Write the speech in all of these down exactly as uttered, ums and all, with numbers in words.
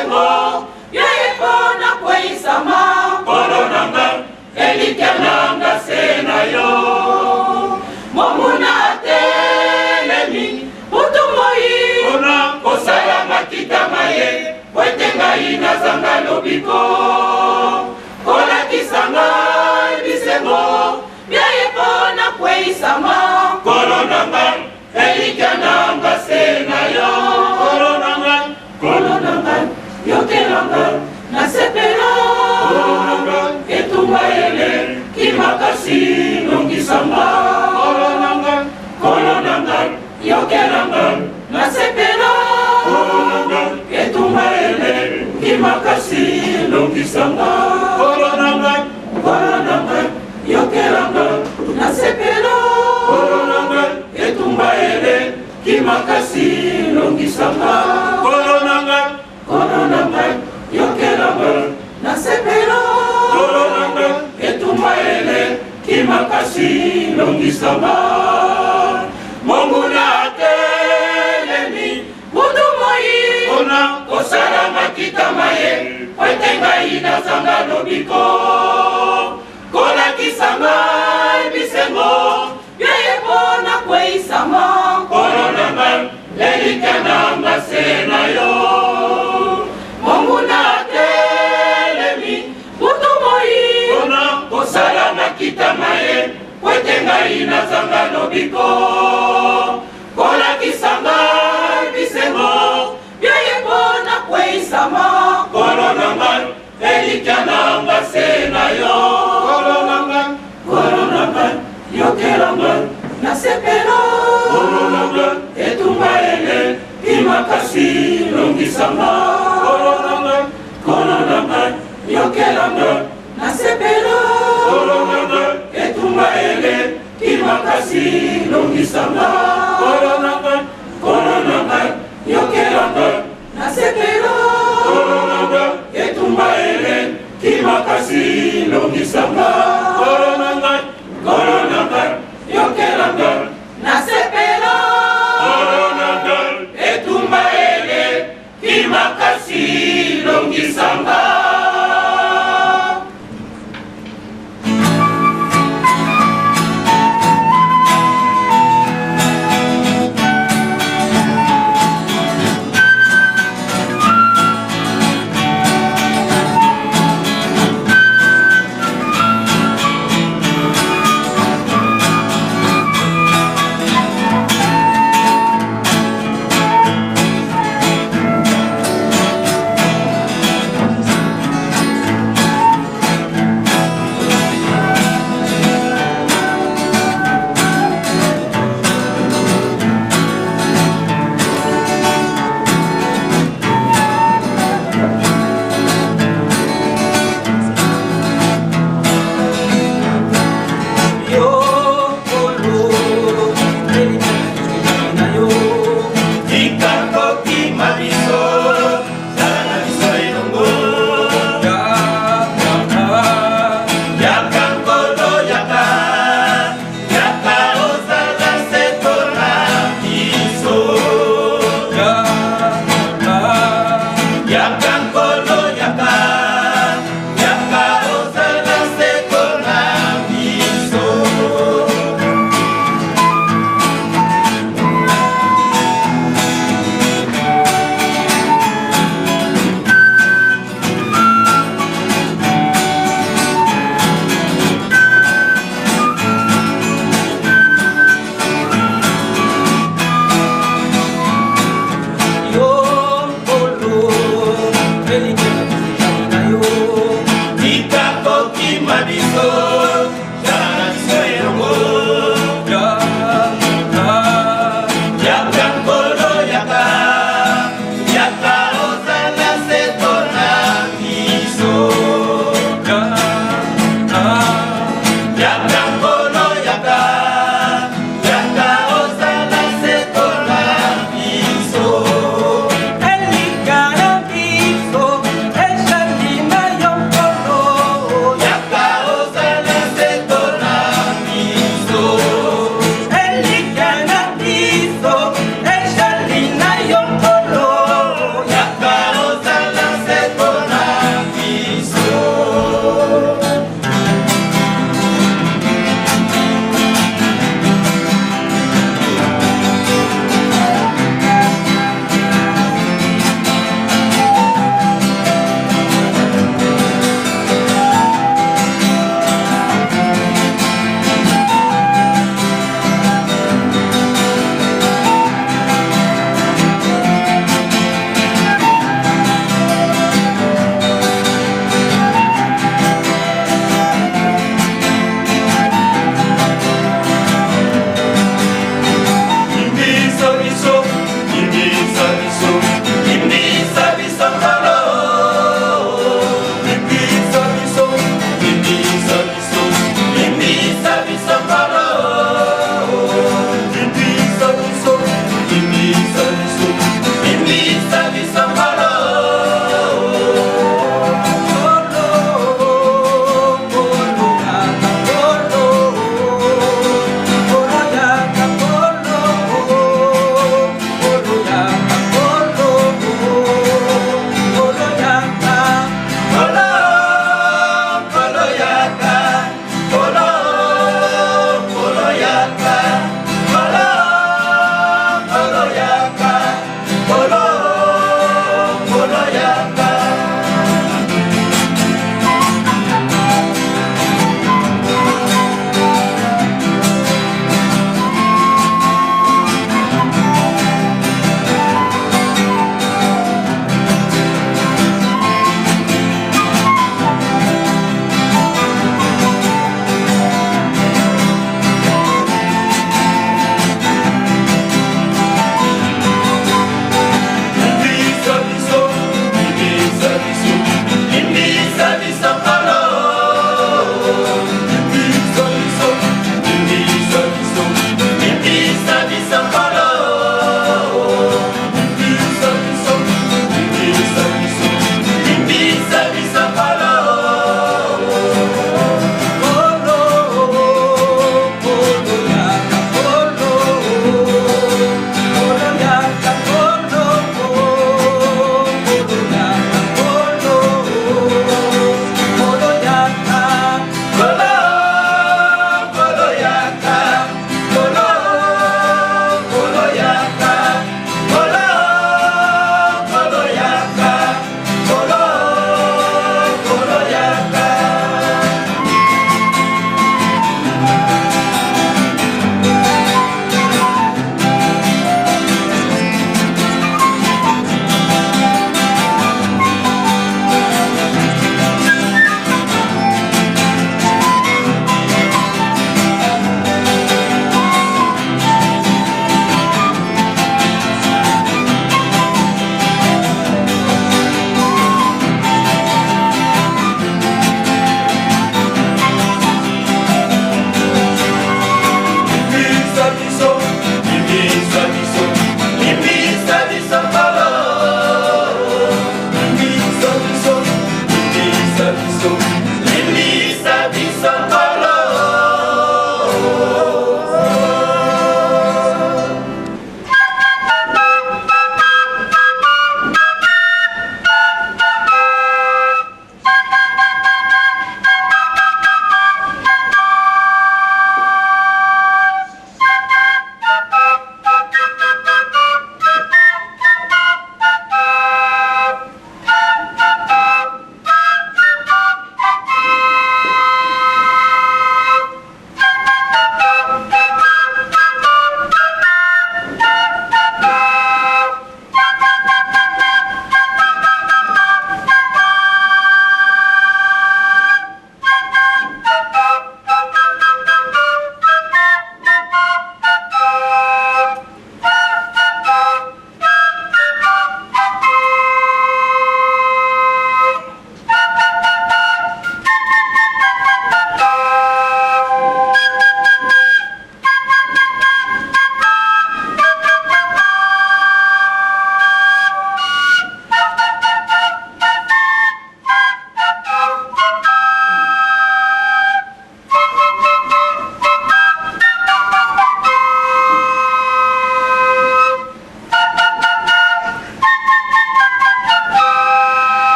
Yo ye mpo na kweisama, nkolo na nga, elikya na nga se na yo. Monguna atelemi, butu moi, mpo na kosala makita ma ye, mpo ete ngai nazanga lobiko. Kolakisa ngai bisengo, bia ye mpo na kweisama, nkolo na nga, elikya na nga se na yo. Nkolo na nga, nkolo na nga, yokela nga, nasepela. Nkolo na nga, etumba eleki makasi, longisa nga. Nkolo na nga, nkolo na nga, yokela nga, nasepela. Nkolo na nga, etumba eleki makasi, longisa nga. Nkolo na nga, nkolo na nga, yokela nga, nasepela. Nkolo na nga, etumba eleki makasi, longisa nga. Nkolo na nga, nkolo na nga, yokela nga, nasepela. Nkolo na nga, etumba eleki makasi, longisa nga. Monguna atelemi, butu moi, mpo na kosala makita ma ye, mpo ete ngai nazanga lobiko. Kolakisa ngai bisengo, bia ye mpo na kweisama, nkolo na nga, elikya na nga se na yo. Monguna atelemi, butu moi, mpo na kosala makita ma ye, mpo ete ngai nazanga lobiko. Kolakisa ngai bisengo, bia ye mpo na kweisama, nkolo na nga, elikya na nga se na yo. Nkolo na nga, nkolo na nga, yokela nga, nasepela. Nkolo na nga, etumba eleki makasi, longisa nga. Nkolo na nga, nkolo na nga, yokela nga, nasepela. Nkolo na nga, etumba eleki makasi, longisa nga. Nkolo na nga, nkolo na nga, yokela nga, nasepela. Nkolo na nga, etumba eleki makasi, longisa nga. Nkolo na nga, nkolo na nga, yokela nga, nasepela. Nkolo na nga, etumba eleki makasi, longisa nga. Yo, Nkolo, tika kokima biso, zala na biso elongo. Yaka, yaka, Nkolo, yaka. Yaka ozala se na biso. Yaka, yaka, Nkolo, yaka. Yaka ozala se na biso. Yo, Nkolo,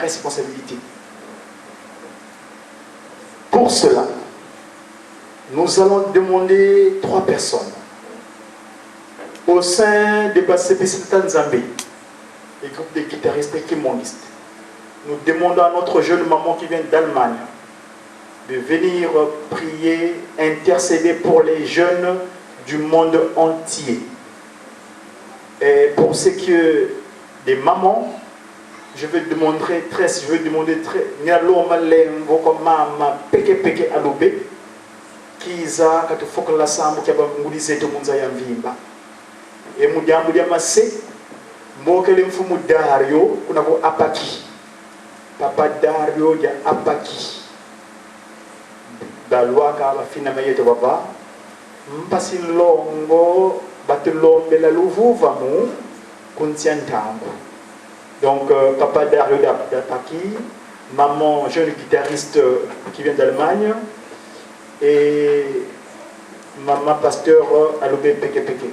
responsabilité. Pour cela, nous allons demander trois personnes au sein de Basepisi Nzambi, le groupe de guitaristes kimbanguistes. Nous demandons à notre jeune maman qui vient d'Allemagne de venir prier, intercéder pour les jeunes du monde entier. Et pour ce qui est des mamans, je vais demander très, je vais demander très, nina lomba lemvo kwa mama peke peke Alube, kiza katufokela sambu kia bangudi zeto mu nza ya mvimba. E mu diambu dia mase, mbokele mfumu Dario kuna ku Apaki. Papa Dario dia Apaki. Balwaka bafina ma yeto baba. Mpasi longo batulombela luvuvamu ku nsi a ntangu. Donc, euh, Papa Dario da- d'Apaki, maman jeune guitariste, euh, qui vient d'Allemagne, et maman pasteur, euh, Alube Peke Peke.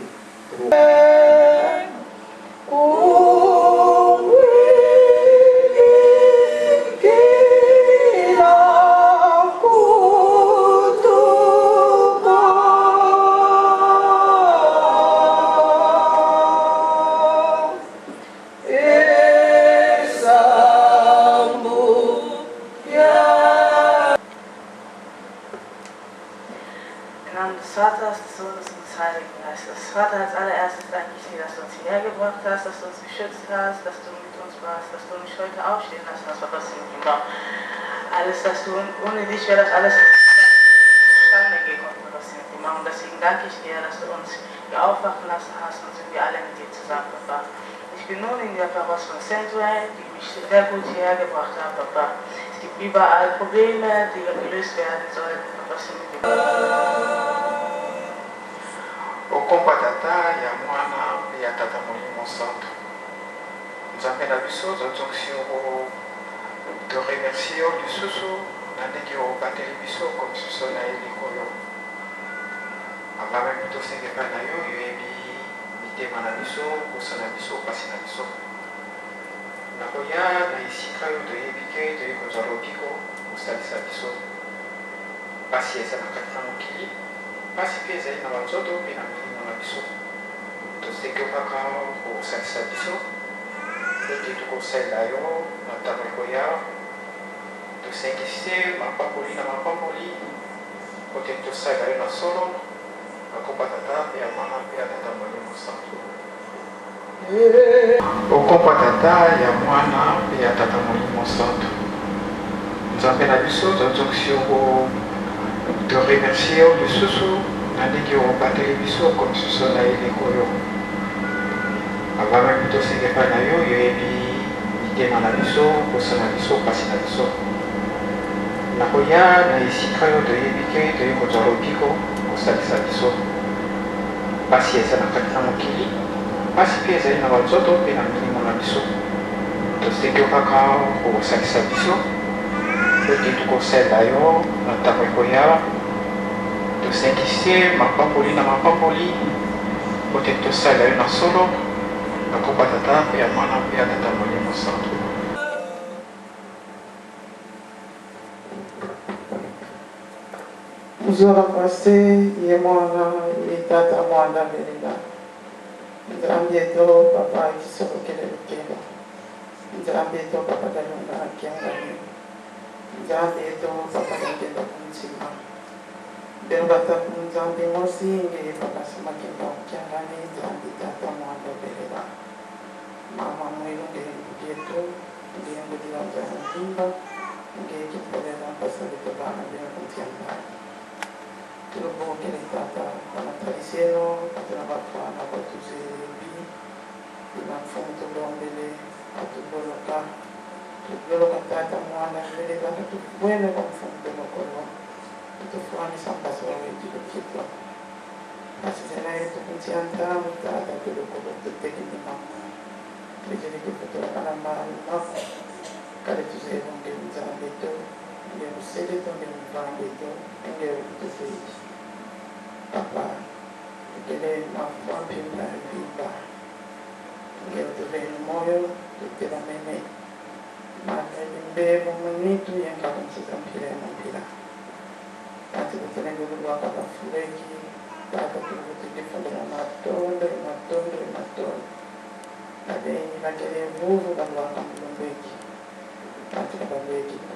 Im Namen des Vaters, des Sohnes und des Heiligen Geistes. Vater, als allererstes danke ich dir, dass du uns hierher gebracht hast, dass du uns geschützt hast, dass du mit uns warst, dass du mich heute aufstehen lassen hast, Papa Simba. Alles, dass du, ohne dich wäre das alles zustande gekommen, Papa Simba. Und deswegen danke ich dir, dass du uns hier aufwachen lassen hast und sind wir alle mit dir zusammen, Papa. Ich bin nun in der Paroisse von Saint-Ouen, die mich sehr gut hierher gebracht hat, Papa. Es gibt überall Probleme, die gelöst werden sollen, Papa Simba. O nkombo a Tata, ya Mwana, mpe ya Tata Molimo Santu. Nzambe na biso, totoksi yo, to remercie yo lisusu na ndenge obateli biso, okomisi biso na eleko oyo. Avant même tosenga epai na yo, yo oyebi mitema na biso, mposa na biso, mpasi na biso. Na koya na esika oyo toyebi te, toyei kozwa lobiko, kosalisa biso. Mpasi eza na kati na mokili, mpasi mpe ezali na banzoto mpe na milimo na biso. Tosengi yo kaka kosalisa biso, ete tokosalela yo na ntango ekoya. Tosengisi mapamboli na mapamboli, ete tosalela yo na solo, na nkombo ya Tata, mpe ya Mwana, mpe ya Tata Molimo Santu. O nkombo ya Tata, ya Mwana, mpe ya Tata Molimo Santu. Nzambe na biso, totoksi yo, to remercie yo lisusu na ndenge obateli biso, okomisi biso na eleko oyo. Avant même tosenga epai na yo, yo oyebi mitema na biso, mposa na biso, mpasi na biso. Na koya na esika oyo toyebi te, toyei kozwa lobiko, kosalisa biso. Mpasi eza na kati na mokili, mpasi mpe ezali na banzoto mpe na milimo na biso. Tosengi yo kaka kosalisa biso, ete tokosalela yo na ntango ekoya. Tosengisi mapamboli na mapamboli, ete tosalela yo na solo, na nkombo ya Tata, mpe ya Mwana, mpe ya Tata Molimo Santu. Nzora kwa se, ye Mwana, ye Tata Mwanda Belela. Nzambi eto, Papa Kisobo Kele Lukeba. Nzambi eto, Papa Kalunga Kiangani. Nzambi eto, Papa Kalunga Kunzima. Beno batatu Nzambi mosi, nge Papa Sima Kimbangu Kiangani, Nzambi Tata Mwanda Belela. Mama Mwilu, nge mbuki eto, nge ngudi ya nza ya mvimba, nge kimpolela mpasi beto bana beno ku nsi a Mbanza. Tulubokele Tata, kwa matalisi eno, kwa tuna bafwana, kwa tuzeye bi, bina mfumu tulombele, atuloloka. Tuloloka Tata, Mwana, Belela, katufwene kwa mfumu tulokolo. Tufwanisa mpasi wa wetu lukito. Mpasi zena yetu ku nsi a ntangu, Tata, tulokolo, tuteki ni mama. Twizidi kufutula kana malu maku. Kadi tuzeye vo nge Nzambi eto, nge lusele eto, nge mvambi eto, nge utufweti. Papa, tukele mafwa mpimpa mvimba. Nge utuveni moyo, tutelamene. Mata Mbevo mu nitu ye nkaka mu sisa mpila ye mu mpila. Kansi ku tena ngolo lwaka bafuleki, tata, tuvutidi fundila matondo, matondo, matondo. Babengi bakele vuvu balwaka mu lumbu eki. Kansi ka balweki ko,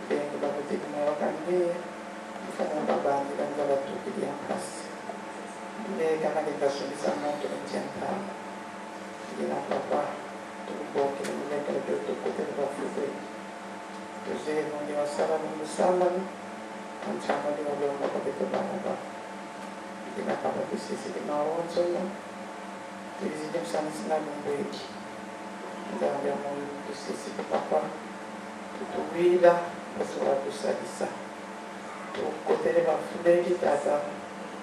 bengi bavutidi mu wakandi, mfumu babanzi banza batukidi ya mpasi. Nge kana ke kasungisa muntu nti ya ntangu. Dina papa, tukubokele mu lekela kio tukutele bafuleki. Tuzeye vo nge wasala mu lusambanu, mu ntangu nge walomba kwa beto bana ba. Dina papa, tusisidi mawonsono, tuizidi mu sangisina lumbu eki. Nzambi ya moyo, tusisidi papa, tutuwila, mpasi watusadisa. Tukotele bafuleki, tata,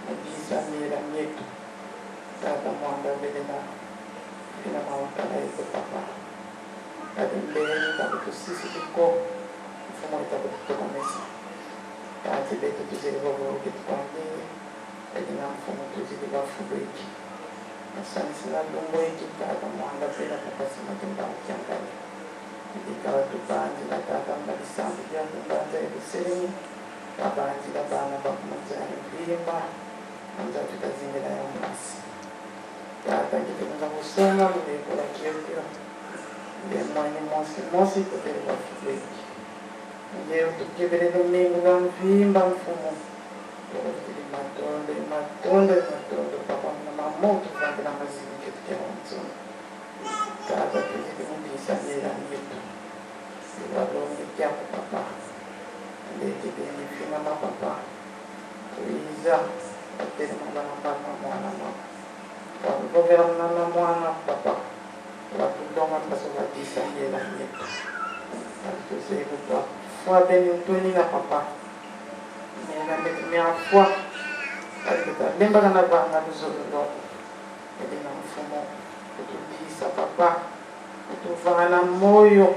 mu disa miela mieto. Tata, mwanda velela, vila mawakala yeto papa. Kadi mbeni, kakutusisidi ko, mfumu ita kututokomesa. Kansi beto tuzeye vo vo ke tukwandi, edi na mfumu tuzidi bafuleki. Mu sangisina lumbu eki, tata, mwanda velela papa, sima kimbangu kia nkali. Edi kala tubanzila, tata, mba disambu dia ku mbanza ya Luseleni, babanzila bana ba ku mbanza ya mvimba, anza tutazingila ya mpasi. Tata, nge tukunza kusonga mu lekela kiokio. Nge mwene mosi mosi kotele bafuleki. Nge utukebele lumingu lwa mvimba, mfumu. Tukuvutidi matondo, matondo, matondo, papa, muna mamo tuvangila mazini ketu kia wanzonga. Tata, tuzidi mu disa miela mieto. Tubalombi kiaku papa. Ndeti beni fina ma papa. Tuiza, batele mabana mabana mwana mama. Wavovela mwana mwana papa. Watulonga mpasi wa disa miela mieto. Kadi tuzeye vo tufwa beni ntwenia papa. Miela mieto miafwa. Kadi tutalembakana vanga luzolo lwaku. Edi na mfumu, kutudisa papa, kutuvana moyo,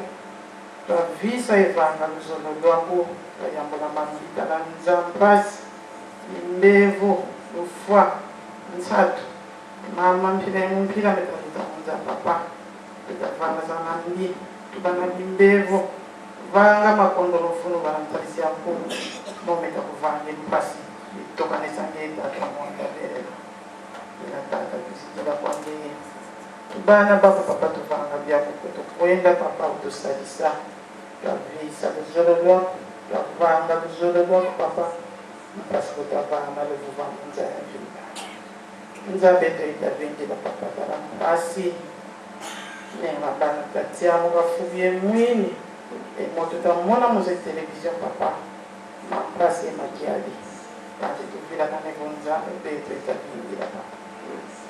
twavisa ye vanga luzolo lwaku, twayambula mambi tala nza, mpasi, mbevo, lufwa, nsatu. Mama mpila ye mu mpila meta luta mu nza papa. Meta vana za mambi, tubana bimbevo, vanga makondolo mfunu bana ntalisi ya nkumu, mo meta kuvanga mpasi, bitokanisa nge tata, mwanda velela. Ina tata, tuzidila kwa nge. Tu bana baku papa, tuvanga biaku ko tukwenda papa, utusadisa. Twavisa luzolo lwaku, twavanga luzolo lwaku papa. Mpasi kutavana luvuva mu nza ya mvimba. Nzambi eto, itavingila papa tala mpasi. Nenga bana tatiamu bafubi ye mwini. E moto tamona mu ze télévision papa. Mampasi ye makiadi. Kansi tuvilakane vo Nzambi beto itavingila papa.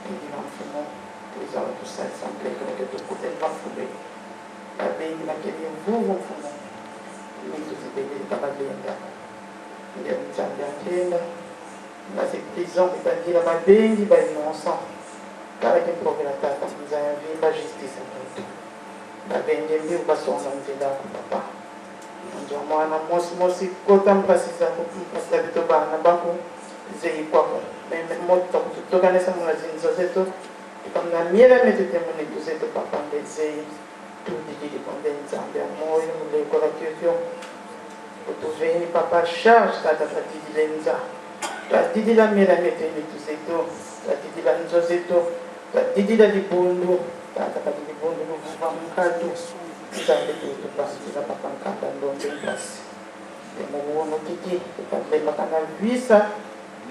Edi na mfumu, tuiza utusadisa mu lekela kio tukutele bafuleki. Babengi bakele vuvu mfumu. Nitu zibele tabalenda. Nge Nzambi ya nkenda. Nga zi prison itadila babengi ba innocent. Kala kimpovela tata mu nza ya mvimba, justice ya muntu. Babengi mbi ubasonga nzila ku papa. Nzo mwana mosi mosi kota mpasi zaku, mpasi za beto bana baku, zeyi kwaku. Meme moto takututokanisa muna zinzo zeto. Kamna miela mieto te mu nitu zeto papa, nge zeyi. Tudididi kwa nge Nzambi ya moyo, mu lekela kiokio. Utuveni papa charge tata, twadidila nza. Twadidila miela mieto ye nitu zeto. Twadidila nzo zeto. Twadidila dibundu. Tata, kadi dibundu luvuva mu nkatu. Nzambi, tutubanzila papa nkanda, ndombe, mpasi. Ye mu wunu kiki, tutalembakana visa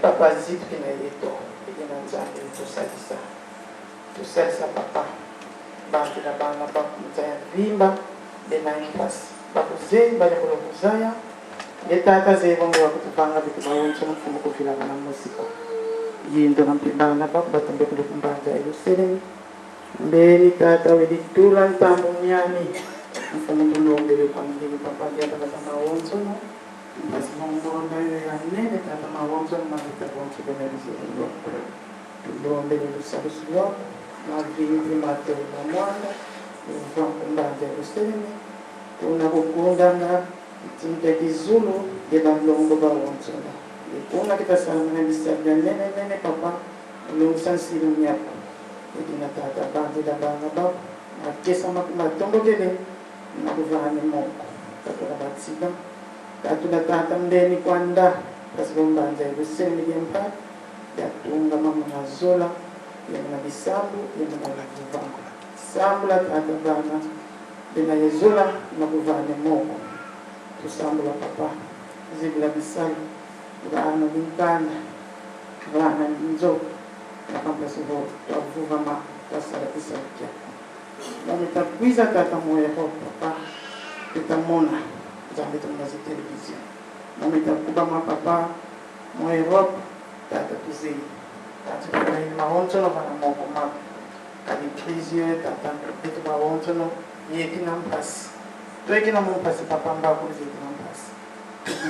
papa zitukina yeto. Ina Nzambi utusadisa. Tusadisa papa. Banzila bana baku mu nza ya mvimba, bena ye mpasi. Bakuzeyi, balembolo kuzaya. Nge tata, zeyi vo nge wakutuvanga beto bawonsono, mfumu, kuvilakana mosi ko. Yindo na mpi bana baku batombokele ku mbanza ya Luseleni. Mbeni tata, wele tula ntambu miani. Mfumu, tulombele kwa nge papa, diata bata mawonsono. Mpasi mu ngolo na yo ya nene, tata, mawonsono mavita bonso bena luzolo lwaku. Tulombele lusadusu lwaku, mavimpi, matondo, mwanda, uva ku mbanza ya Luseleni, kuna kukundama ntinta kizulu ye banlongo bawonsono. Ye kuna kita salamuna bisalu bia nene nene, papa, ulungisa nsilu miaku. Edi na tata, banzila bana baku, makesa maku matombokele, makuvani moko. Tata Rabatida, tatula tata mbeni kwanda, mpasi vo mbanza ya luseni ye mpa, yatungama muna zola, ye muna bisambu, ye muna luvuvanga. Sambula tata vana, bena ye zola, na kuvana moko. Tusambula papa, zibula bisalu, vana binkanda, vana nzo, na mpasi vo, twavuvama, twasala bisalu kiaku. Ba mita kwiza tata mu Europe, papa. Mita mona, Nzambi tumona zi télévision. Ba mita kubama papa mu Europe, tata tuzeye. Tata tuzeye mawonsono vana moko maku. Kadi crise yo, tata, beto bawonsono, yeti na mpasi. Tweti na mu mpasi, papa, mbaku zeti na mpasi.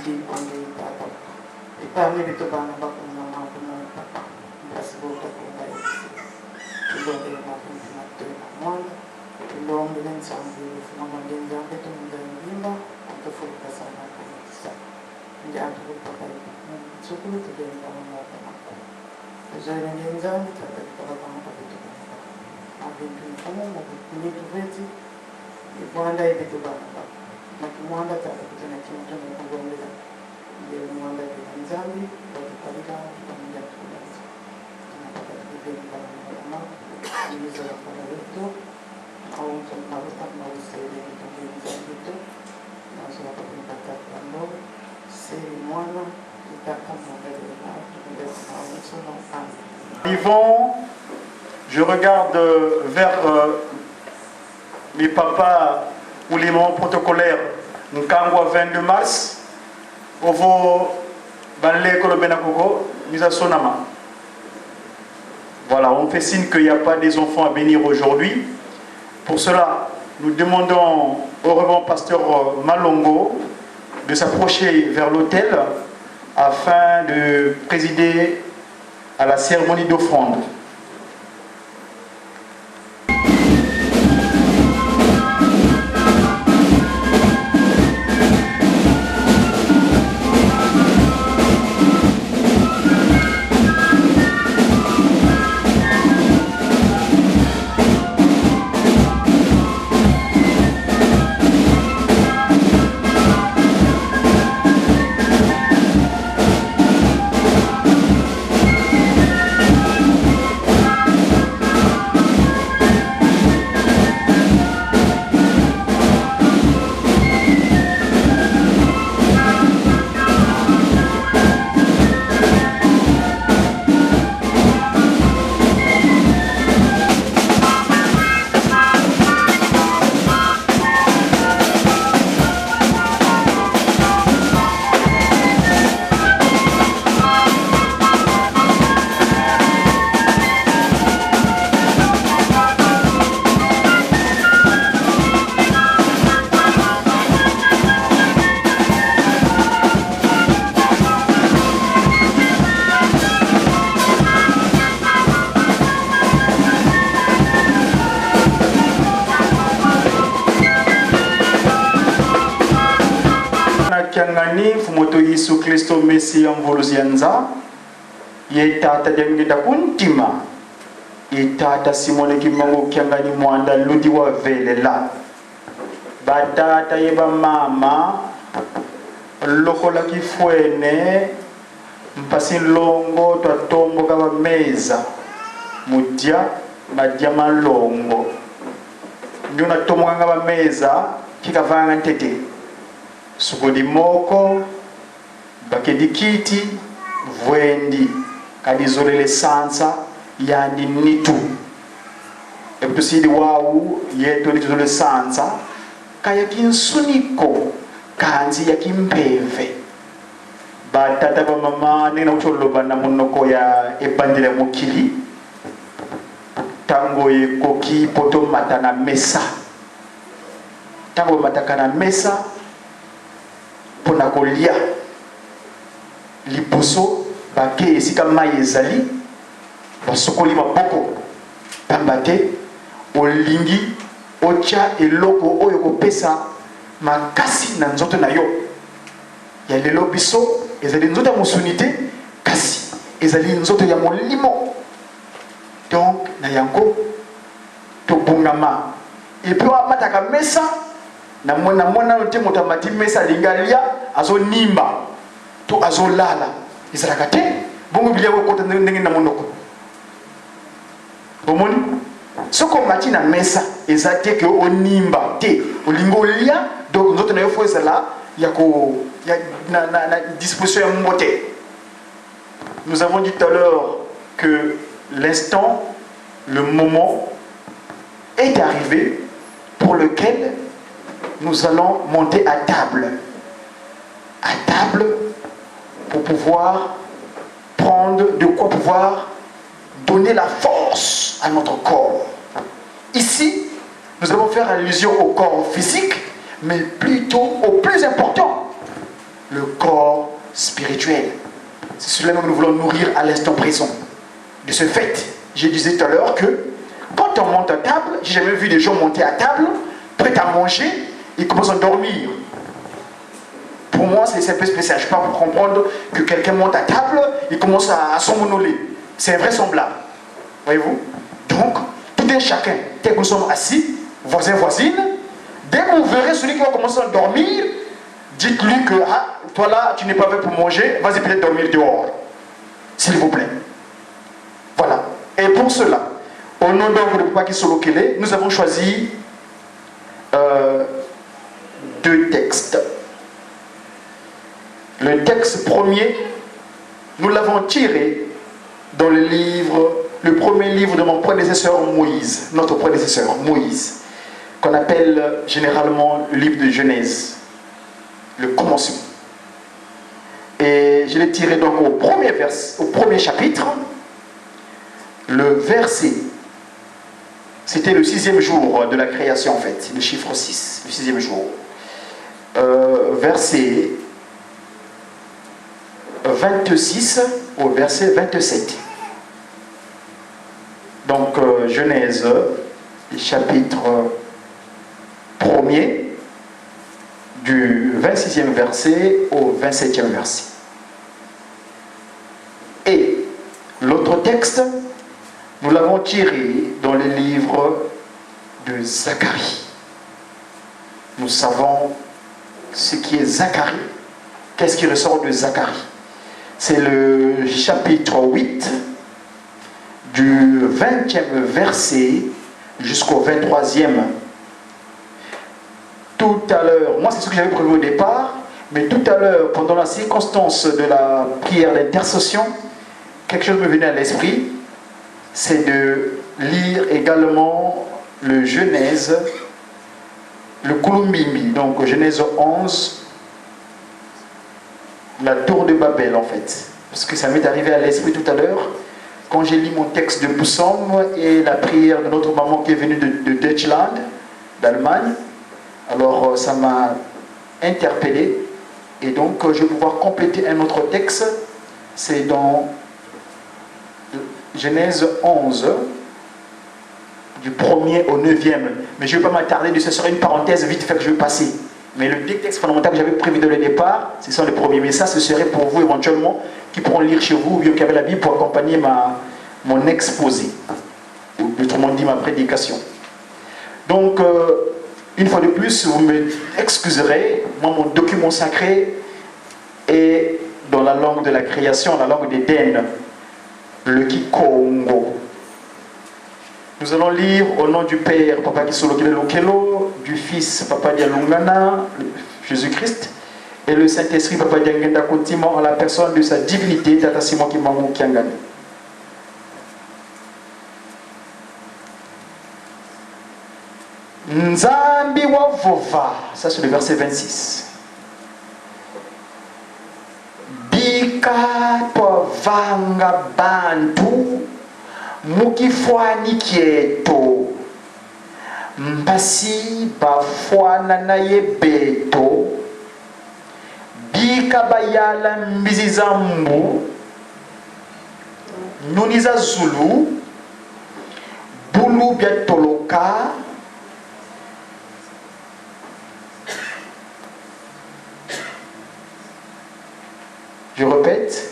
Ndi kwandi tata. Ipame beto bana baku na maku na papa. Mpasi bo takunga isi. Tulombele maku na tena mwana. Tulombele nsangu yo fuma mwa ngenza beto munda mbimba. Antufuluka sana kwa kisa. Ndi antu papa. Nsukulu tugenda na moko mako. Zole ngenza ni tata kwa kwa kwa beto. Mabintu mfumu, mabintu veti. Mwanda ye beto bana ba. Na kimwanda tata kutu na kimutu na kulombela. Ye mwanda ye Nzambi, batukalika, tukamija tukulanza. Na tata tukubeni bana mama, amizo ya kwa beto. Au mtu maruta na usele ni kwa Nzambi tu. Na usele kwa kwa tata kwa. Arrivons, je regarde vers euh, mes papas ou les mamans protocolaires, nkangu wa vingt-deux mars, ovo balekolo bena koko, miza sonama. Voilà, on fait signe qu'il n'y a pas des enfants à bénir aujourd'hui. Pour cela, nous demandons au révérend pasteur euh, Malongo de s'approcher vers l'autel afin de présider à la cérémonie d'offrande. Na kiangani Mfumu wetu Yesu Kristo, Mesia, Mvuluzi ya nza, ye Tata dia nginda ku ntima, ye Tata Simoni Kimbangu Kiangani Mwanda, ludi wa velela. Batata ye bamama, lokola kifwene, mpasi nlongo twatomboka bameza, mu dia madia ma nlongo. Ndiona tombokanga bameza, kika vanga ntete. Sukudi moko, bakedi kiti, vwendi, kadi zolele sansa, yandi nitu. E bu tusidi wau, yeto nitu zolele sansa, ka ya kinsuni ko, kansi ya kimpeve. Batata, bamama, ndenge nauti loba na munoko ya ebandeli ya mokili, ntangu ekoki mpo tomata na mesa. Ntangu bamataka na mesa, mpo na kolia. Liboso, bakei esika mai ezali, basukoli maboko, pamba te olingi otia eloko oyo ekopesa makasi na nzoto na yo. Ya lelo biso, ezali nzoto ya mosuni te, kasi ezali nzoto ya molimo. Donc, na yango, tobongama. Et puis, amataka mesa, Na mwa-, na mwana te moto amati mesa alingi alia, azonimba, to azolala. Ezalaka te. Bongo bilia kokota ndenge, ndenge na monoko. Bomoni? Soki omati na mesa, eza te que onimba te. Olingi olia, donc nzoto na yo faut ezala ya ko-, ya, na, na, na disposition ya mbote. Nous avons dit tout à l'heure que l'instant, le moment est arrivé pour lequel nous allons monter à table. À table pour pouvoir prendre de quoi pouvoir donner la force à notre corps. Ici, nous allons faire allusion au corps physique, mais plutôt au plus important, le corps spirituel. C'est celui-là même que nous voulons nourrir à l'instant présent. De ce fait, je disais tout à l'heure que quand on monte à table, j'ai jamais vu des gens monter à table, prêts à manger, ils commencent à dormir. Pour moi, c'est, c'est un peu spécial. Je ne peux pas comprendre que quelqu'un monte à table, il commence à, à somnoler. C'est invraisemblable. Voyez-vous? Donc, tout un chacun, tel que nous sommes assis, voisins, voisines, dès que vous verrez celui qui va commencer à dormir, dites-lui que, ah, toi là, tu n'es pas fait pour manger, vas-y peut-être dormir dehors. S'il vous plaît. Voilà. Et pour cela, au nom donc de Papa Kisolokele, nous avons choisi, euh, deux textes. Le texte premier, nous l'avons tiré dans le livre, le premier livre de mon prédécesseur Moïse, notre prédécesseur Moïse, qu'on appelle généralement le livre de Genèse, le commencement. Et je l'ai tiré donc au premier vers-, au premier chapitre, le verset, c'était le sixième jour de la création en fait, le chiffre six, le sixième jour. Euh, verset vingt-six au verset vingt-sept. Donc, euh, Genèse, chapitre premier, du vingt-sixième verset au vingt-septième verset. Et l'autre texte, nous l'avons tiré dans le livre de Zacharie. Nous savons ce qui est Zacharie. Qu'est-ce qui ressort de Zacharie? C'est le chapitre huit, du vingtième verset jusqu'au vingt-troisième. Tout à l'heure, moi c'est ce que j'avais prévu au départ, mais tout à l'heure, pendant la circonstance de la prière d'intercession, quelque chose me venait à l'esprit, c'est de lire également le Genèse, le Kulumbimbi, donc Genèse onze, la tour de Babel, en fait. Parce que ça m'est arrivé à l'esprit tout à l'heure, quand j'ai lu mon texte de psaume et la prière de notre maman qui est venue de, de Deutschland, d'Allemagne. Alors, euh, ça m'a interpellé. Et donc, euh, je vais pouvoir compléter un autre texte. C'est dans Genèse onze, du premier au neuvième. Mais je ne vais pas m'attarder dessus, ce sera une parenthèse vite fait que je vais passer. Mais le deux textes fondamentaux que j'avais prévu dès le départ, ce sont les premiers. Mais ça, ce serait pour vous éventuellement qui pourront lire chez vous ou bien qui avez la Bible pour accompagner ma, mon exposé, ou autrement dit ma prédication. Donc, euh, une fois de plus, vous m'excuserez, moi, mon document sacré est dans la langue de la création, la langue d'Éden, le kikongo. Nous allons lire au nom du Père, Papa Kisolokele Lokelo, du Fils, Papa Dialungana, Jésus-Christ, et le Saint-Esprit, Papa Diangienda Kotimo, en la personne de sa divinité, Tata Simon Kimbangu Kiangani. Nzambi wavova, ça c'est le verset vingt-six. Bika twavanga bantu mu kifwani kieto, mpasi bafwanana ye beto. Bika bayala mbizi za mbu, nyuni za zulu, bulu biatoloka. Je répète,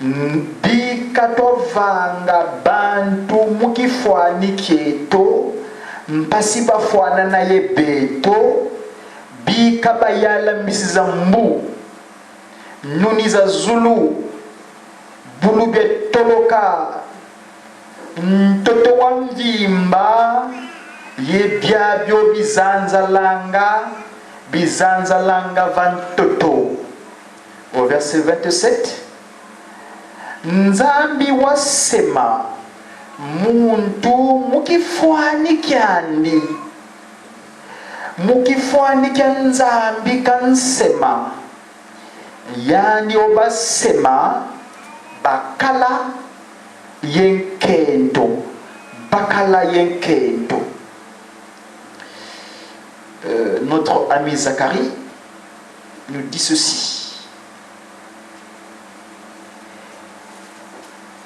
bika twavanga bantu mu kifwani kieto, Mpasi bafwanana ye beto, bika bayala mbisi za mbu, nyuni za zulu, bulu bia toloka, ntoto wa mvimba, ye biabio bizanzalanga, bizanzalanga va ntoto. Au verset vingt-sept, Nzambi wasema muntu mu kifwani kiandi, mu kifwani kia Nzambi kansema. Yandi o basema bakala ye nkento, bakala ye nkento. Euh, notre ami Zacharie nous dit ceci.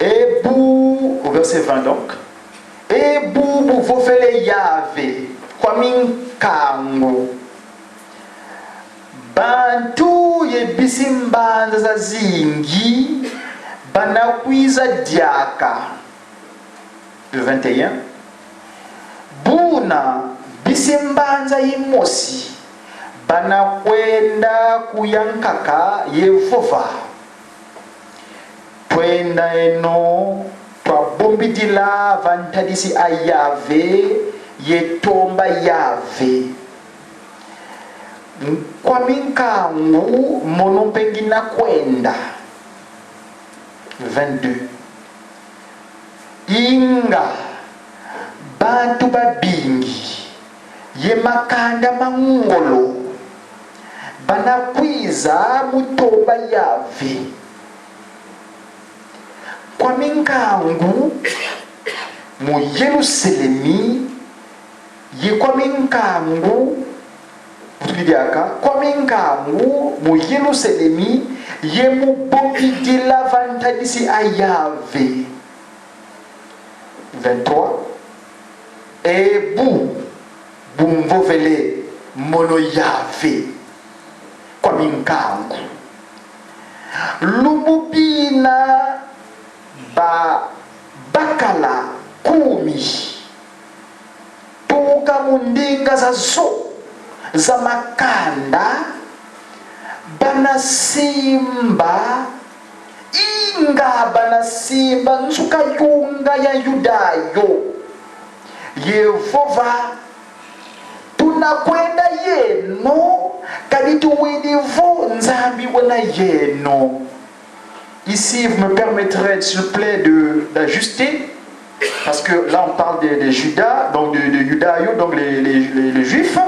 E bu, au verset vingt donc, e bu buvovele Yave, kwami nkangu, bantu ye bisi mbanza zazingi bana kwiza diaka. Le vingt et un. Buna bisi mbanza yimosi bana kwenda kuyankaka ye vova: Twenda eno, twabombidila va ntadisi a Yave, ye tomba Yave. Kwami nkangu, mono mpe ngina kwenda. Vingt-deux. Inga, bantu babingi ye makanda ma ngolo bana kwiza mu tomba Yave. Kwami nkangu, mu Yerusalemi, ye kwami nkangu, vutukidi diaka, kwami nkangu mu Yerusalemi, ye mu bombidila va ntadisi a Yave. Vingt-trois. E bu bumvovele mono Yave, kwami nkangu, lumbu bina ba bakala kumi, tuka mu ndinga zazo za makanda, bana simba, inga bana simba nsuka yunga ya Yuda yo, ye vova: Tuna kwenda yeno, kadi tuwidi vo Nzambi wena yeno. Ici, vous me permettrez, s'il vous plaît, de, d'ajuster, parce que là, on parle de, de Juda, donc de, de Yuda yo, donc les, les, les, les Juifs.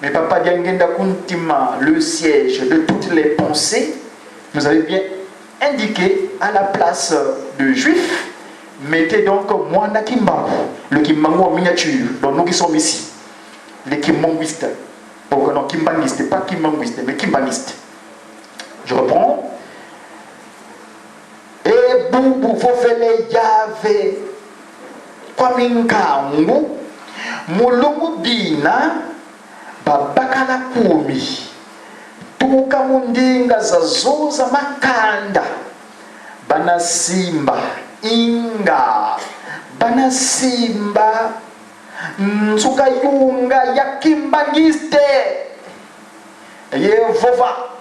Mais Papa Diangienda Kuntima, le siège de toutes les pensées, vous avez bien indiqué à la place de Juif, mettez donc Mwana Kimbangu, le Kimbangu en miniature, donc nous qui sommes ici, les Kimbanguistes. Oh, non, Kimbanguiste, pas Kimbanguiste, mais Kimbanguiste. Je reprends. E bu buvovele Yave, kwami nkangu, mu lumbu bina ba bakala kumi, tuka mu ndinga zazo za makanda, bana simba, inga bana simba nsuka yunga ya Kimbanguiste, ye vova: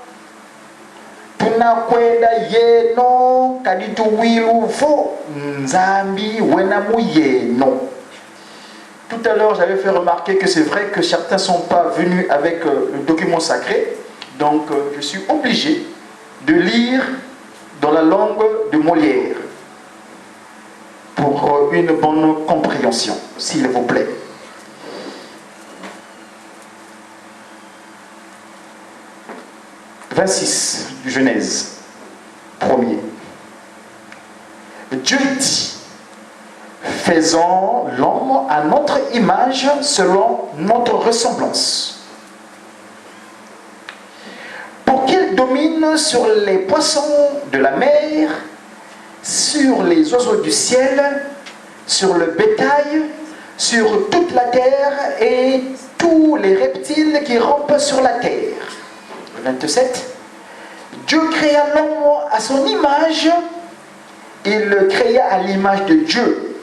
Tuna kwenda yeno, kadi tuwidi vo Nzambi wena mu yeno. Tout à l'heure, j'avais fait remarquer que c'est vrai que certains sont pas venus avec, euh, le document sacré, donc, euh, je suis obligé de lire dans la langue de Molière pour, euh, une bonne compréhension, s'il vous plaît. Vingt-six du Genèse, premier. Dieu dit: Faisons l'homme à notre image, selon notre ressemblance, pour qu'il domine sur les poissons de la mer, sur les oiseaux du ciel, sur le bétail, sur toute la terre et tous les reptiles qui rampent sur la terre. Vingt-sept. Dieu créa l'homme à son image, il le créa à l'image de Dieu.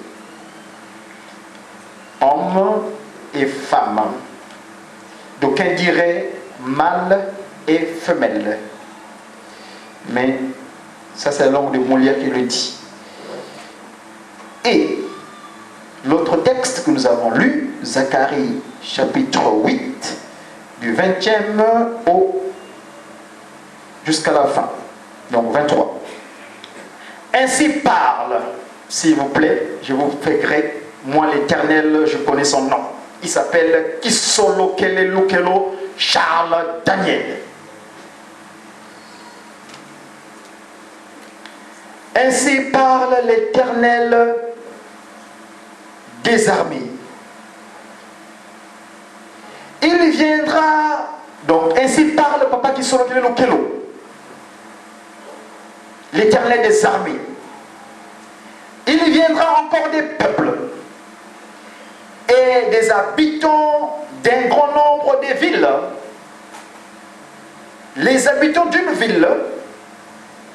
Homme Qu'elle dirait mâle et femelle. Mais ça, c'est la langue de Molière qui le dit. Et l'autre texte que nous avons lu, Zacharie chapitre huit, du vingtième au, jusqu'à la fin, donc vingt-trois. Ainsi parle, s'il vous plaît, je vous fais gré, moi l'Éternel, je connais son nom. Il s'appelle Kisolokele Lukelo Charles Daniel. Ainsi parle l'Éternel des armées. Il viendra, donc ainsi parle Papa Kisolokele Lukelo, l'Éternel des armées. Il viendra encore des peuples et des habitants d'un grand nombre de villes. Les habitants d'une ville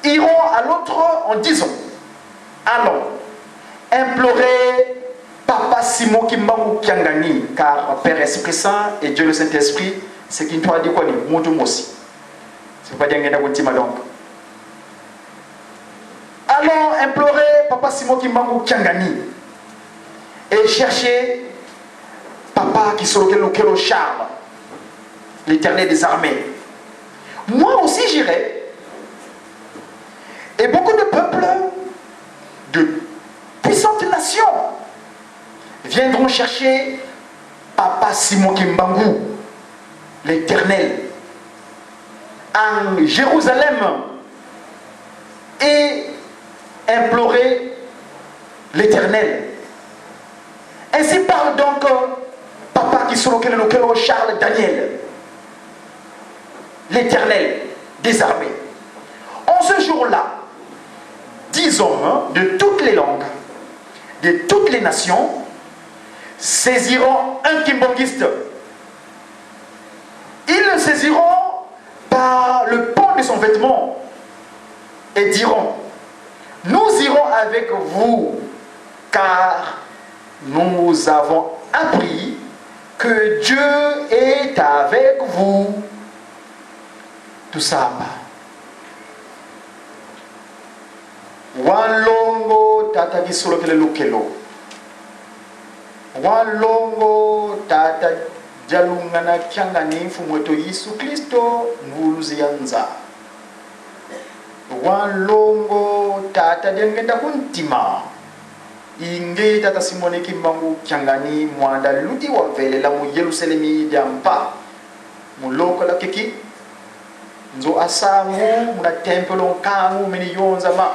iront à l'autre en disant : « Allons implorer Papa Simon Kimbangu Kiangani, car Père Esprit Saint et Dieu le Saint-Esprit, c'est Kintwadi kwani, muntu mosi. C'est pas Diangenda Kuntima donc. Allons implorer Papa Simon Kimbangu Kiangani et chercher Papa Kisolokele Lukelo Charles, l'Éternel des armées. Moi aussi j'irai. Et beaucoup de peuples, de puissantes nations viendront chercher Papa Simon Kimbangu, l'Éternel, en Jérusalem et implorer l'Éternel. Ainsi parle donc, euh, Papa Kisolokele Lukelo Charles Daniel, l'Éternel des armées. En ce jour-là, dix hommes de toutes les langues, de toutes les nations, saisiront un kimbanguiste. Ils le saisiront par le pan de son vêtement et diront : « Nous irons avec vous, car nous avons appris que Dieu est avec vous. » Tusamba. Wa nlongo tata Kisolokele Lukelo. Wa nlongo tata Dialungana Kiangani, Mfumu eto Yesu Kristo, Mvuluzi ya nza. Wa nlongo tata Diangenda Kuntima, i nge tata Simon Kimbangu Kiangani, mwanda ludi wavelela mu Yerusalemi dia mpa, mu lokola kiki nzo a sangu muna tempelo nkangu meni yonzama.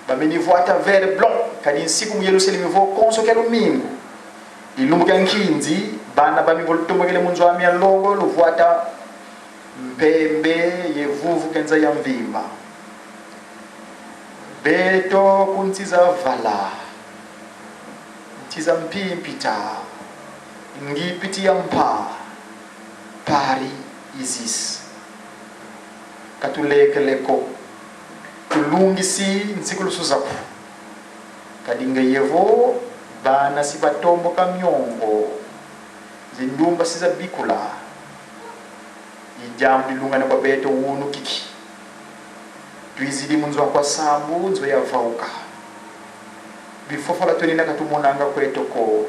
Bameni vwata vert blanc, kadi nsiku mu Yerusalemi vo konso kia lumingu, dilumbu kia nkinzi, bana bami vo lutombokele mu nzo ami ya nlongo, luvwata mpembe ye vuvu kia nza ya mvimba. Beto ku nsi za vala, nsi za mpimpita, Ngipiti ya mpa, Paris, Isis. Ka tulekele ko, tulungisi nsikulusu zaku. Kadi ngeye vo, bana si batomboka miongo, zindumba si zabikula. I diambu dilungana kwa beto wunu kiki. Twizidi mu nzo akwa sambu, nzo ya vauka. Bifofola twenina ka tumonanga kweto ko.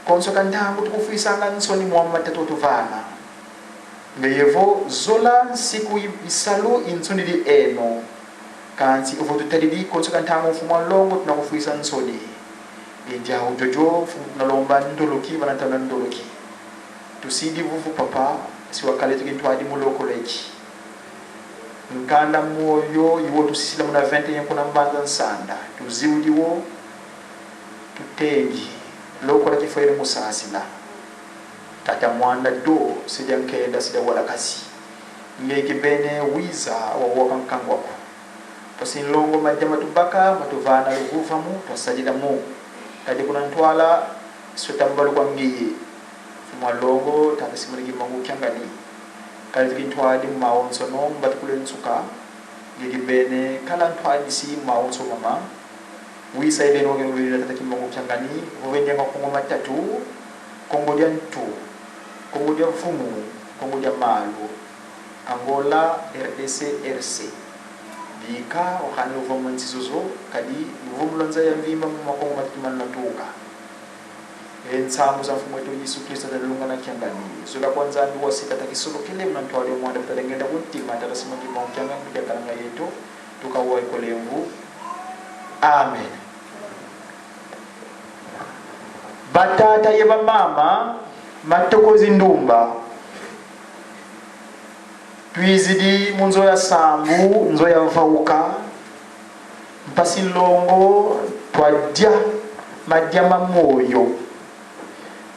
Konso ka ntangu tukufwisanga nsoni mwa matatu otuvana. Ngeye vo zola nsiku i-, isalu i nsuni di eno. Kansi ovo tutadidi konso ka ntangu mfumu a nlongo tuna kufwisa nsoni. E diau diodio mfumu tuna lomba ndoloki, vana ntanda ndoloki. Tusidi vuvu papa, si wakala eto kintwadi mu lokolo eki. Nkanda moyo i wo tusisila muna vingt et un kuna Mbanza Nsanda. Tuziwudi wo, tutengi, lokola kifwele mu sasila. Tata Mwanda do, se dia nkenda, se dia walakazi. Nge kibeni wiza, wawoka nkangu aku. Mpasi nlongo madia matubaka, matuvana luvuvamu, twasadila mu. Kadi kuna ntwala, sweta mbalu kwa ngeye. Mfumu a nlongo, tata Simon Kimbangu Kiangani. Kala eto kintwadi mu mawonsono, mbatukulu ye nsuka. Nge kibeni, kala ntwadisi mu mawonso mama. Wisa ebeni wa kengulila tata Kimbangu Kiangani, vova e ndianga Kongo matatu, Kongo dia ntu. Kongo dia Mfumu, Kongo dia Malu, Angola, R D C, R C. Bika, okani luvova mu nsi zozo, kadi luvova mu nza ya mvimba mu makongo matatu manatuka. E nsambu za Mfumu eto Yesu Kristo, Tata Lunga na Kiangani, zola kwa Nzambi wa sika, Tata Kisolokele, Mwana Ntwadi, Mwana Tata Ngenda ku ntima, Tata Simon Kimbangu Kiangani, mu diakalanga dieto, tuka wa ikolemvu. Amen. Batata ye bamama, matokozi ndumba. Twizidi mu nzo ya sambu, nzo ya mvauka. Mpasi nlongo, twadia madia ma moyo.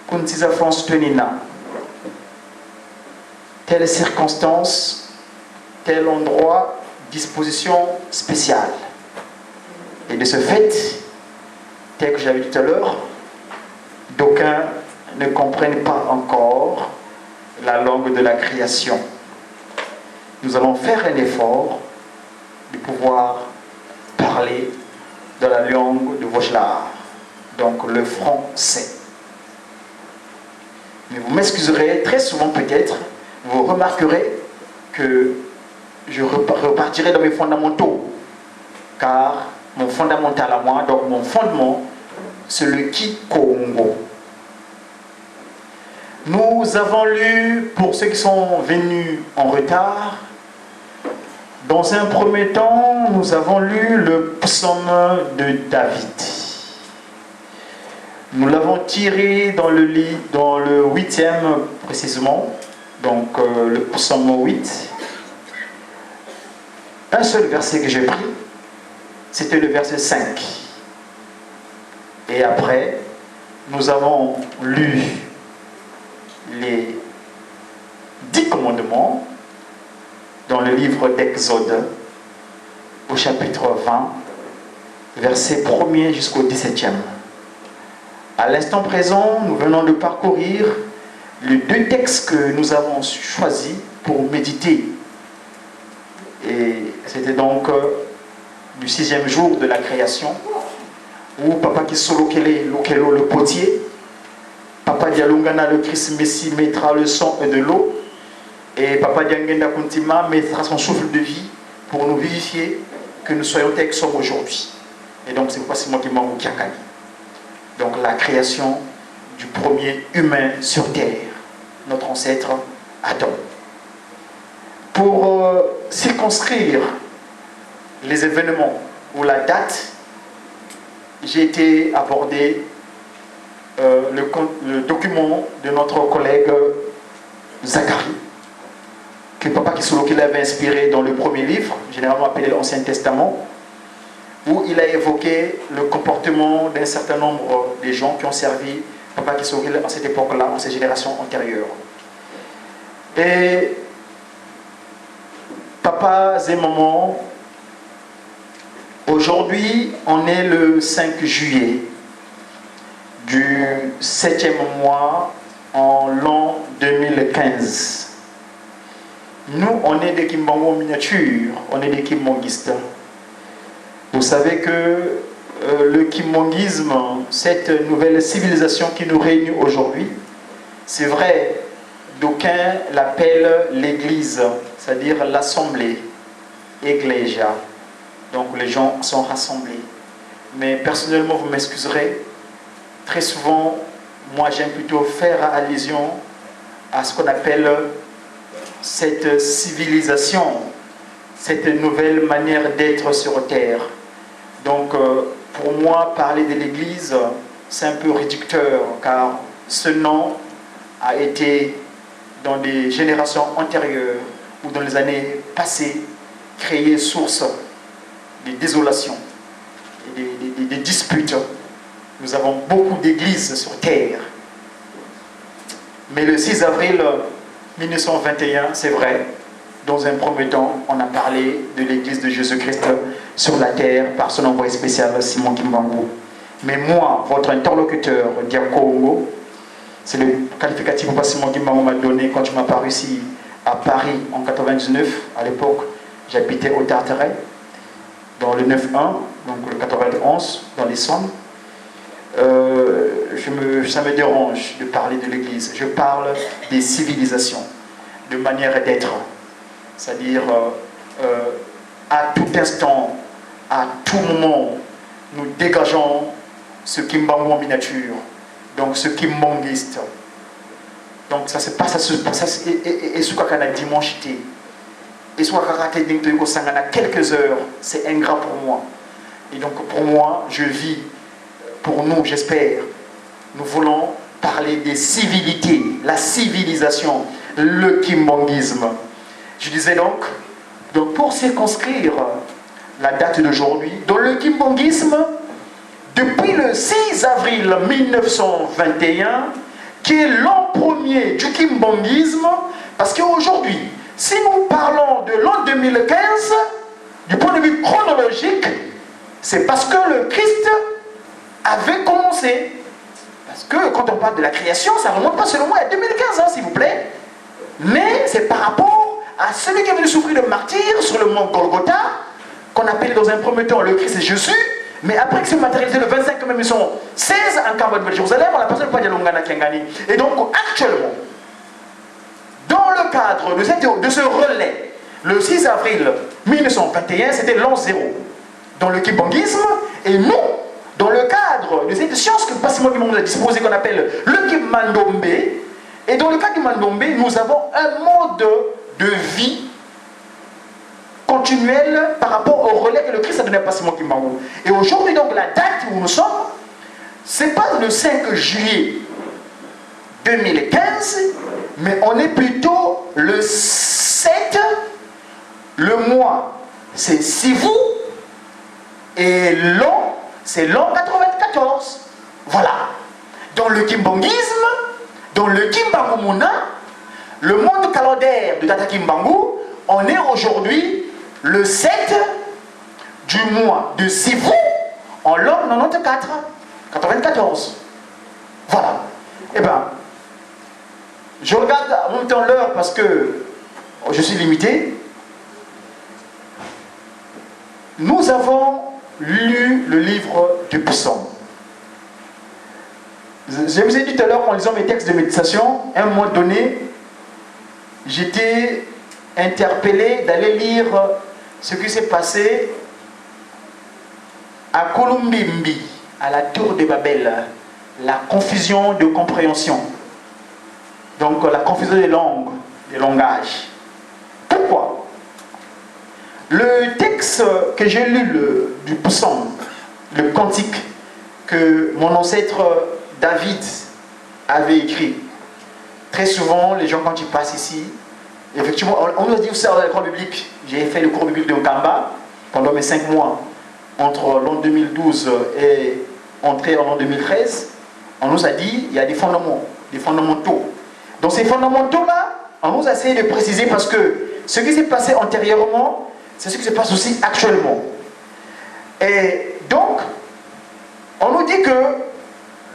Ku nsi za France twenina. Telle circonstance, tel endroit, disposition spéciale. Et de ce fait, tel que j'avais dit tout à l'heure, d'aucuns ne comprennent pas encore la langue de la création. Nous allons faire un effort de pouvoir parler dans la langue de Vosges-Laa, donc le français. Mais vous m'excuserez, très souvent peut-être, vous remarquerez que je repa-, repartirai dans mes fondamentaux, car mon fondamental à moi, donc mon fondement, c'est le Kikongo. Nous avons lu, pour ceux qui sont venus en retard, dans un premier temps, nous avons lu le psaume de David. Nous l'avons tiré dans le li-, dans le huitième précisément, donc, euh, le psaume huit. Un seul verset que j'ai pris, c'était le verset cinq. Et après, nous avons lu les dix commandements dans le livre d'Exode, au chapitre vingt, verset premier jusqu'au dix-septième. À l'instant présent, nous venons de parcourir les deux textes que nous avons choisis pour méditer. Et c'était donc, euh, du sixième jour de la création, où Papa Kisolokele Lukelo le potier, Papa Dialungana le Christ Messie mettra le sang et de l'eau, et Papa Diangenda ku ntima mettra son souffle de vie pour nous vivifier, que nous soyons tels que nous sommes aujourd'hui. Et donc, c'est pourquoi c'est moi qui m'en Kiangani. Donc, la création du premier humain sur terre, notre ancêtre Adam. Pour, euh, circonscrire les événements ou la date, j'ai été aborder, euh, le con-, le document de notre collègue Zacharie, que Papa Kisolokele avait inspiré dans le premier livre, généralement appelé l'Ancien Testament, où il a évoqué le comportement d'un certain nombre de gens qui ont servi Papa Kisolokele à cette époque-là, en ces générations antérieures. Et papa et maman, aujourd'hui, on est le cinq juillet du septième mois en l'an deux mille quinze. Nous, on est des Kimbangu en miniature, on est des kimbanguistes. Vous savez que, euh, le kimbanguisme, cette nouvelle civilisation qui nous réunit aujourd'hui, c'est vrai, d'aucuns l'appellent l'Église, c'est-à-dire l'Assemblée, Igreja. Donc les gens sont rassemblés. Mais personnellement, vous m'excuserez, très souvent, moi, j'aime plutôt faire allusion à ce qu'on appelle cette civilisation, cette nouvelle manière d'être sur terre. Donc, euh, pour moi, parler de l'Église, c'est un peu réducteur, car ce nom a été, dans des générations antérieures ou dans les années passées, créé source de désolation et de, de, de, de disputes. Nous avons beaucoup d'églises sur terre. Mais le six avril mille neuf cent vingt et un, c'est vrai, dans un premier temps, on a parlé de l'Église de Jésus-Christ sur la terre par son envoyé spécial Simon Kimbangu. Mais moi, votre interlocuteur, Dia Kongo, c'est le qualificatif que Simon Kimbangu m'a donné quand je m'apparu ici à Paris en quatre-vingt-dix-neuf. À l'époque, j'habitais au Tartaret, dans le neuf un, donc le quatre-vingt-onze, dans l'Essonne. Euh, Je me, ça me dérange de parler de l'Église. Je parle des civilisations, de manière d'être. C'est-à-dire, euh, euh, à tout instant, à tout moment, nous dégageons ce Kimbangu en miniature, donc ce kimbanguiste. Donc ça, c'est pas ça, c'est pas ça, c'est- et, et, et, et ce qu'on a dimanche été. Et ce qu'on a raté, donc, de Kosangana, quelques heures, c'est ingrat pour moi. Et donc, pour moi, je vis, pour nous, j'espère, nous voulons parler des civilités, la civilisation, le kimbanguisme. Je disais donc, donc pour circonscrire la date d'aujourd'hui, dans le kimbanguisme, depuis le six avril mille neuf cent vingt et un, qui est l'an premier du kimbanguisme, parce qu'aujourd'hui, si nous parlons de l'an deux mille quinze, du point de vue chronologique, c'est parce que le Christ avait commencé. Parce que quand on parle de la création, ça remonte pas seulement à deux mille quinze, hein, s'il vous plaît. Mais c'est par rapport à celui qui est venu souffrir le martyre sur le mont Golgotha, qu'on appelle dans un premier temps le Christ Jésus, mais après qu'il s'est matérialisé le vingt-cinq mai mille huit cent seize en Kamba Nouvelle Jérusalem, on l'a passé le pas de Lungana Kiangani. Et donc, actuellement, dans le cadre de, cette, de ce relais, le six avril mille neuf cent vingt et un, c'était l'an zéro dans le kimbanguisme, et nous, dans le cadre de cette science que Mpasi Kimbangu nous a disposée, qu'on appelle le Kimbandombe, et dans le cadre du Kimbandombe, nous avons un mode de vie continuel par rapport au relais que le Christ a donné à Mpasi Kimbangu. Et aujourd'hui, donc, la date où nous sommes, c'est pas le cinq juillet deux mille quinze, mais on est plutôt le sept, le mois, c'est Sivu, et l'an, c'est l'an quatre-vingt-quatorze. Voilà. Dans le kimbanguisme, dans le Kimbangu Muna, le monde calendaire de Tata Kimbangu, on est aujourd'hui le sept du mois de Sivu en l'an quatre-vingt-quatre, quatre-vingt-quatorze. Voilà. Eh ben, je regarde en même temps l'heure parce que je suis limité. Nous avons lu le livre du psaume. Je, je vous ai dit tout à l'heure, en lisant mes textes de méditation, à un moment donné, j'étais interpellé d'aller lire ce qui s'est passé à Kulumbimbi, à la tour de Babel, la confusion de compréhension. Donc la confusion des langues, des langages. Pourquoi ? Le texte que j'ai lu, le, du psaume, le cantique que mon ancêtre David avait écrit, très souvent, les gens, quand ils passent ici, effectivement, on, on nous dit aussi dans le cours biblique, j'ai fait le cours biblique de Nkamba pendant mes cinq mois, entre l'an deux mille douze et entrée en l'an deux mille treize, on nous a dit, il y a des fondements, des fondamentaux. Dans ces fondamentaux-là, on nous a essayé de préciser parce que ce qui s'est passé antérieurement, c'est ce qui se passe aussi actuellement. Et donc, on nous dit que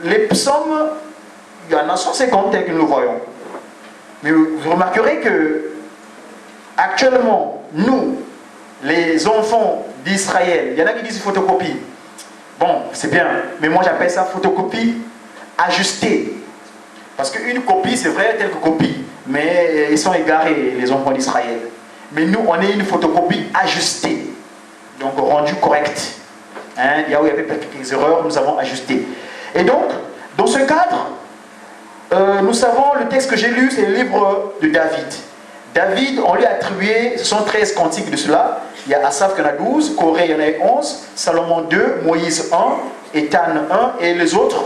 les psaumes, il y en a cent cinquante tels que nous le voyons. Mais vous remarquerez que actuellement, nous, les enfants d'Israël, il y en a qui disent photocopie. Bon, c'est bien, mais moi j'appelle ça photocopie ajustée. Parce qu'une copie, c'est vrai, telle que copie, mais ils sont égarés, les enfants d'Israël. Mais nous, on est une photocopie ajustée, donc rendue correcte. Hein, il y a où il y avait quelques erreurs, nous avons ajusté. Et donc, dans ce cadre, euh, nous savons, le texte que j'ai lu, c'est le livre de David. David, on lui a attribué, ce sont treize cantiques de cela. Il y a Asaph qui en a douze, Corée il y en a onze, Salomon deux, Moïse un, Étan un, et les autres,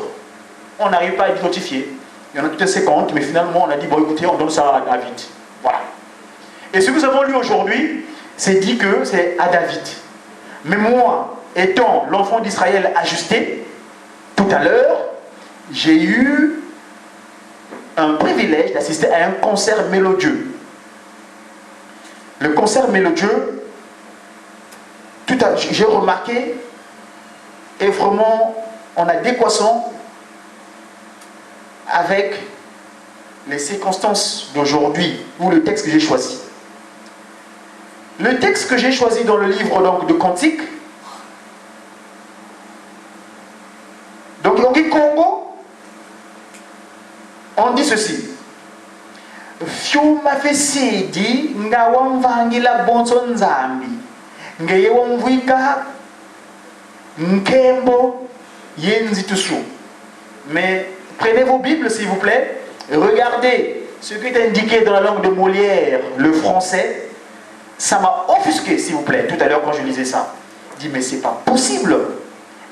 on n'arrive pas à identifier. Il y en a tout cinquante, mais finalement, on a dit, bon, écoutez, on donne ça à David. Voilà. Et ce que nous avons lu aujourd'hui, c'est dit que c'est à David. Mais moi, étant l'enfant d'Israël ajusté, tout à l'heure, j'ai eu un privilège d'assister à un concert mélodieux. Le concert mélodieux, tout à, j'ai remarqué, est vraiment en adéquation avec les circonstances d'aujourd'hui ou le texte que j'ai choisi. Le texte que j'ai choisi dans le livre donc, de Cantiques, donc en Kikongo, ceci. Fiuma fie sidi nga wamvangila bonso Nzambi, ngeye wamvwika nkembo ye nzitusu. Mais prenez vos Bibles, s'il vous plaît. Regardez ce qui est indiqué dans la langue de Molière, le français. Ça m'a offusqué, s'il vous plaît, tout à l'heure quand je lisais ça. Je dis, mais c'est pas possible.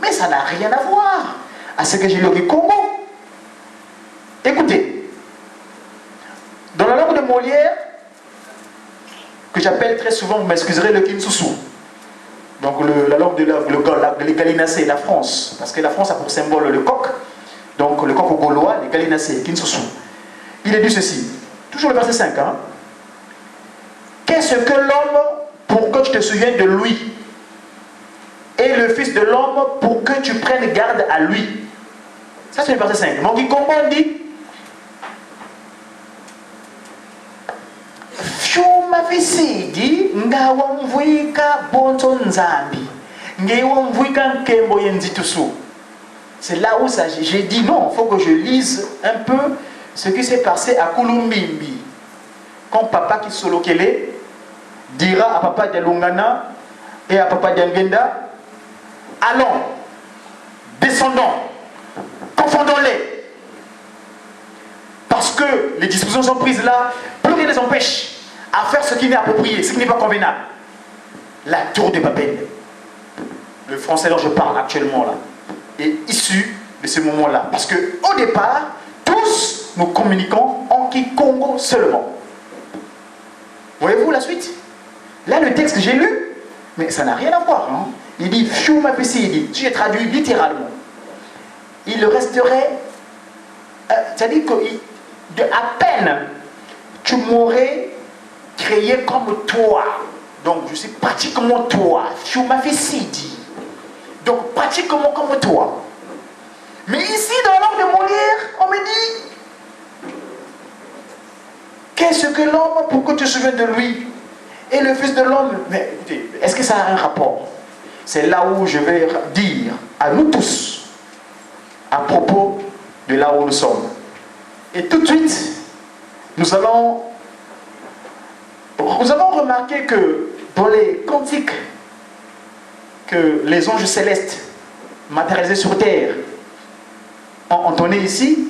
Mais ça n'a rien à voir à ce que j'ai lu au Kikongo. Écoutez, dans la langue de Molière, que j'appelle très souvent, vous m'excuserez, le Kinsusu. Donc le- la langue de la, le, la- de l'Égalinassé, la France, parce que la France a pour symbole le coq, donc le coq gaulois, l'Égalinassé, Kinsusu. Il est dit ceci, toujours le verset cinq, hein. Qu'est-ce que l'homme pour que tu te souviennes de lui, et le Fils de l'homme pour que tu prennes garde à lui? Ça, c'est le verset cinq. Mon Kikongo dit, fiuma fie sidi nga wamvwika bonso Nzambi, nge wamvwika nkembo ye nzitusu. C'est là où ça, j'ai dit non, faut que je lise un peu ce qui s'est passé à Kulumbimbi. Quand Papa Kisolokele dira à Papa Dialungana et à Papa Diangienda, allons, descendons, confondons-les. Parce que les dispositions sont prises là, plus rien ne les empêche à faire ce qui n'est approprié, ce qui n'est pas convenable. La tour de Babel, le français dont je parle actuellement là, est issu de ce moment-là. Parce que au départ, tous nous communiquons en kikongo seulement. Voyez-vous la suite? Là, le texte que j'ai lu, mais ça n'a rien à voir, hein. Il dit, fiuma fie sidi, si je traduis littéralement, il resterait, euh, c'est-à-dire que il- de, à peine tu m'aurais créé comme toi. Donc, je suis pratiquement toi. Fiuma fie sidi. Donc, pratiquement comme toi. Mais ici, dans la langue de Molière, on me dit, qu'est-ce que l'homme pour que tu te souviennes de lui? Et le Fils de l'homme, mais écoutez, est-ce que ça a un rapport? C'est là où je vais dire à nous tous, à propos de là où nous sommes. Et tout de suite, nous allons, nous avons remarqué que dans les cantiques que les anges célestes matérialisés sur terre ont entonné ici,